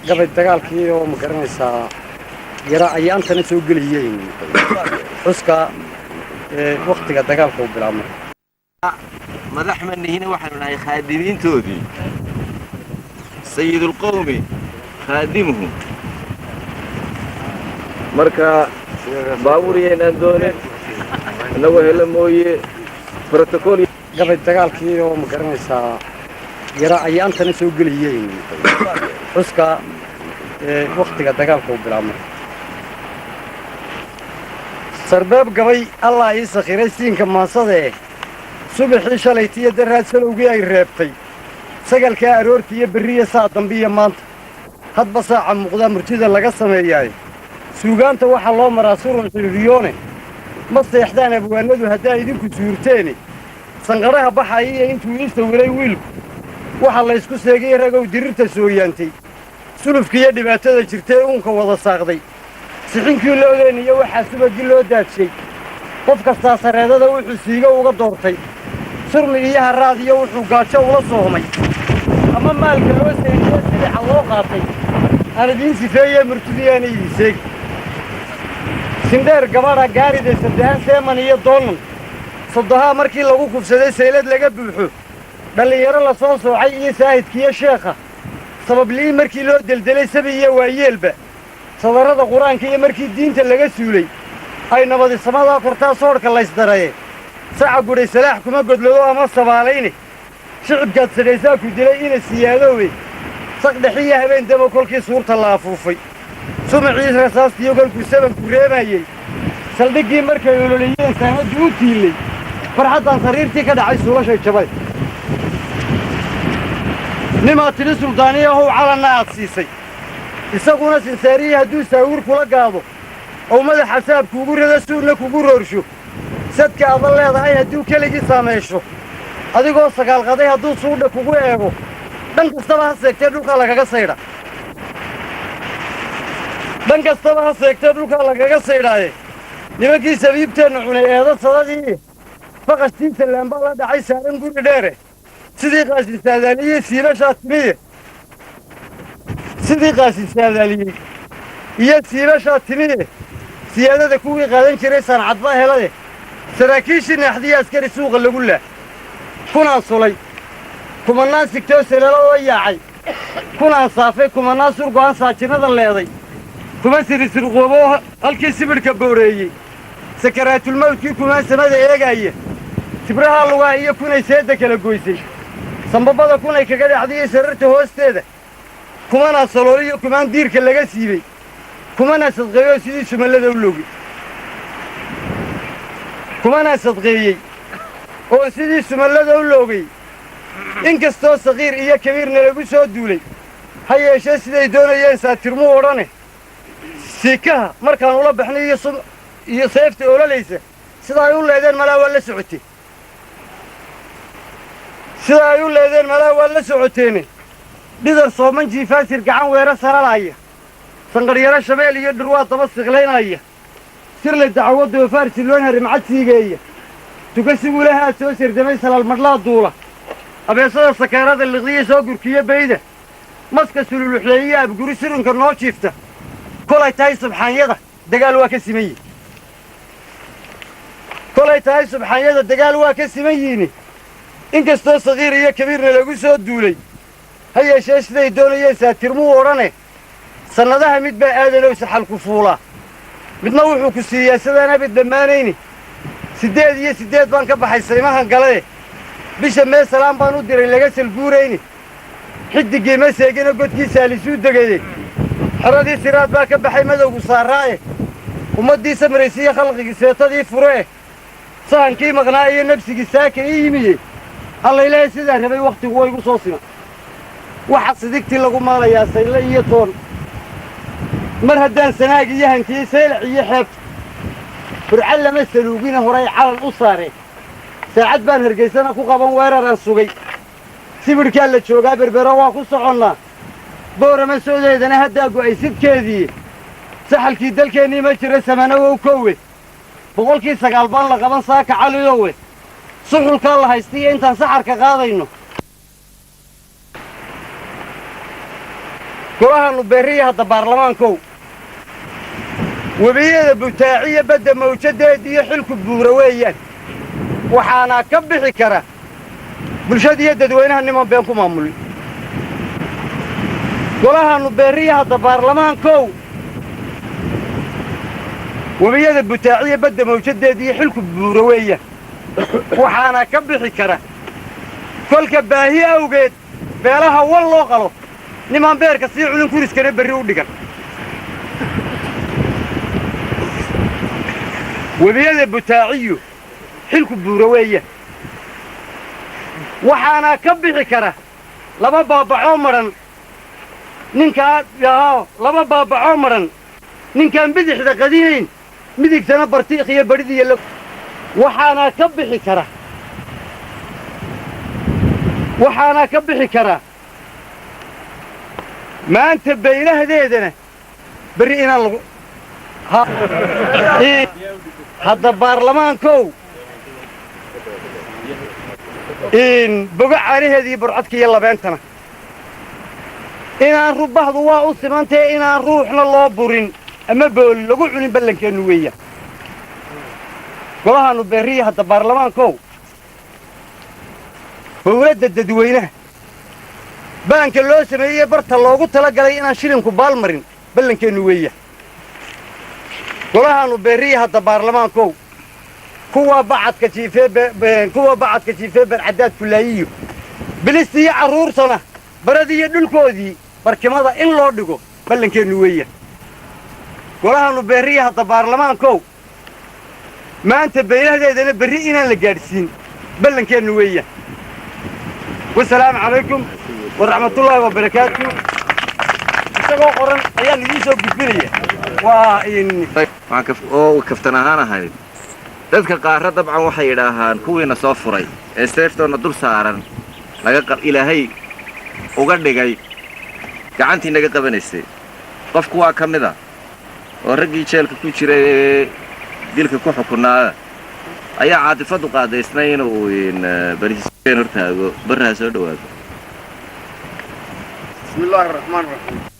Gabay dagaalkii oo, ma garanaysaa, yara ayaantana soo gelayeen xuska waktiga dagaalka uu bilaabmay. Madax ma nihina, waxaanu nahay khaadimiintoodii. Sayidulqowmi khaadimuhum. Marka baabuur yaynaan doonin inagoo helo mooye protocol. Gabay dagaalkii oo, ma garanaysaa, yara ayaantana soo gelayeen xuska waktiga dagaalka uu bilaabmay. Sarbeeb gabay Allah ii sakhiray siinka maansadae subaxii shalaytiiyo daraad salowgii ay reebtay sagalkaa aroortiiyo berriya saa dambiya maanta hadba saaca muuqdaa murtida laga sameeyaaye. Suugaanta waxaa loo maraa surun xidhiidhiyoone ma seexdaan abwaanadu haddaa idinku suurteene. Sanqadhaha baxaya intuu ii sawiray wiilku waxaa laysku seegay ragow dirirta sooyaantay, sulufkiiyo dhibaatada jirtee uunka wada saaqday, sixinkii loodeen iyo waxaa subagii loo daadshay, qof kastaa sareedada wuxuu siigo uga doortay, surmi iyo haraad iyo wuxuu gaajo ula soohmay ama maalka loo seeniyo silica loo qaatay aan idiin sifeeye murtidiyaana idin seegi. Sindheer gabadha gaarida saddehan seeman iyo doonan soddohaa markii lagu kufsaday saylad laga buuxo, dhallinyaro la soo soocay iyo saahidkiiyo sheekha sababli'ii markii loo deldelay sabi iyo waayeelba, sadarrada qur-aanka iyo markii diinta laga suulay ay nabadisamadaa kortaa soodhka laysdaraye. Saca gudhay salaax kuma godlado ama sabaalayne, shicibkaad sadhaysaa ku dilay ina siyaadoowe. Saqdhexiyo habeen dabo kolkii suurta la afuufay, sumacii rasaastiyo kolkuu sabanku reebayey, saldhiggii markay ololiyeen saamaddii u tiillay, farxaddaan sariirtii ka dhacay suulashay jabay. Nimaad tidhi suldaaniyahow calanna aad siisay, isaguna sinseerihii hadduu saawir kula gaado ou madaxa saab kuugu rado suudna kugu roorsho, sadka adan leedahay hadduu keligii saameysho, adigoo sagaalqaday hadduu suudha kugu eego, dhan kastaba ha seegtee dhulkaa lagaga saydha, dhan kastaba ha seegtee dhulkaa lagaga saydhaaye. Nimankii sabiibteenna cunay eeda sadadii faqashtii sallaambaa la dhacay saaran guri dheere, sidii Qaasin saadaaliyey siibashaa timiye, sidii Qaasin saadaaliyey iyo siibashaa timiye. Siyaadada kuwii qaadan jiray sancad baa helaye, saraakiishii naaxdiya askari suuqa lagu laa, kunaan sulay, kumanaan sigtoo seleelo oo yaacay, kunaan saafay, kumanaan surgo'an saajinada leeday, kuma sirisirqoobo halkii sibidhka booreeyey, sakaraatulmawdkii kumaan samada eegaaya, tibraha lugaha iyo kunay seedda kala goysay, sambabada kunay kaga dhacdiyo sararta hoosteeda, kumanaa salooliyo kumaan diirka laga siibey, kumanaa sadqeeyoo sidii sumallada u logay, kumanaa sadqeeyey oo sidii sumallada u loogay. Inkastoo saqiir iyo kabiirna lagu soo duulay, ha yeeshee siday doonayeen saatirmuu odhane. Siikaha markaan ula baxnay iyo seefta ololaysa sida ay u leedeen malaa waa la socoteen, sida ay u leedeen malaa waa la socoteene. Dhidar sooman jiifaasir gacan weero saralaaya, sanqadhyaro shabeel iyo dhurwaa daba siqlaynaya, sirle dacawo doofaar silloon harimcad siigeeya, tuka sigulahaad soo sardamay salaalmadhlaa duula, abeesada sakaarada liqdiya soo gurkiyo bayda, maska sululuxleeyiyo abguri surunka noo jiifta. Kolay tahay subxaanyada dagaal waa ka siman yihin, kolay tahay subxaanyada dagaal waa ka siman yihiini. Inkastoo sakiir iyo kabiirna lagu soo duulay, ha yeeshee siday doonayeen saatirmuu odhane. Sannadaha mid baa aadanow saxal ku fuulaa, midna wuxuu ku siiyaa sidaan abid dhammaanayni. 88 baan ka baxay saymahan galae, bisha meesalaan baan u diray laga salguurayni. Xidiggii ma seegina godkii saalisuu degaye, xeradii siraad baa ka baxay madowgu saaraaye. Ummaddii samraysiiyo khalqigii seetadii furee, sahankii maqnaa iyo nafsigii saaka ii yimiye. Alla ilaahay sidaa rabay wakhtigu way igu soo sima. Waxa sidigtii lagu maalayaa sayle iyo toon, mar haddaan sanaag iyo hantiyey saylac iyo xeebta, burca lama saluugina horay calan u saareen. Saacad baan Hargaysana ku qaban weeraraan sugay, sibidhkaa la joogaa Berbero waa ku soconnaa, Boorama soodeedana haddaa go'ay sidkeedii. Saxalkii dalkeennii ma jira samanawow kowe, 9% baan la qaban saaka caliyowe. Suxulkaa la haystiyo intaan saxarka qaadayno. Golahaannu beerriya hadda baarlamaankow, webiyada butaaciya badda mawjadeed iyo xilku buura weeyaan. Waxaana ka bixi kara bulshadiiyo dadweynaha niman been ku maamulin. Golahaannu beerriya hadda baarlamaankow, webiyada butaaciya badda mawjadeed iyo xilku buura weeyaan. Waxaana ka bixi kara kolka baahi awgeed beelaha wal loo qalo nimaan beerka sii cunin, kuriskana berri u dhigan. Webiyada butaaciyu xilku buura weeyaan. Waxaana ka bixi kara laba baabacoo madhan ninkaa, laba baabacoo madhan ninkaan bidixda qadinayn, midigtana bartiikh iyo badhidiiyo. Waxaana ka bixi kara, waxaana ka bixi kara maanta baylahdeedana berri inaan lagu hadda baarlamaankow bogo caanaheeda iyo burcadka iyo labeentana inaan rubahdu waa u simantahe, inaan ruuxna loo burin ama booli lagu cunin ballankeennu weeyaan. Golahaannu beerriya hadda baarlamaankow, bowladda dadweynaha baanka loo sameeyey barta loogu tala galay inaan shilinku baalmarin ballankeennu weeyaan. Golahaannu beerriya hadda baarlamaankow, kuwa bacadka jiifee, kuwa bacadka jiifee barcadaad kulaayiyo bilistiiyo carruurtana baradiiyo dhulkoodii barkimada in loo dhigo ballankeennu weeyaan. Golahaannu beerriya hadda baarlamaankow, maanta baylahdeedana berri inaan la gaadhsiin ballankeennu weeyaan. Wasalaamu calaykum waraxmatullaahi wabarakaatu. Isagoo qoran ayaan idiin soo gudbinaya. Waa in oo kaftan ahaan ahayd. Dadka qaarra dabcan waxay yidhaahaan kuwiina soo furay ee seeftoonna dul saaran laga Ilaahay uga dhigay gacantii naga qabanaysay. Qofku waa ka mid a oo raggii jeelka ku jiray ee dilka ku xukunaada ayaa caatifaddu qaadaysnay inuu bariiseen hortaago. Barraha soo dhawaado. بسم الله الرحمن الرحيم.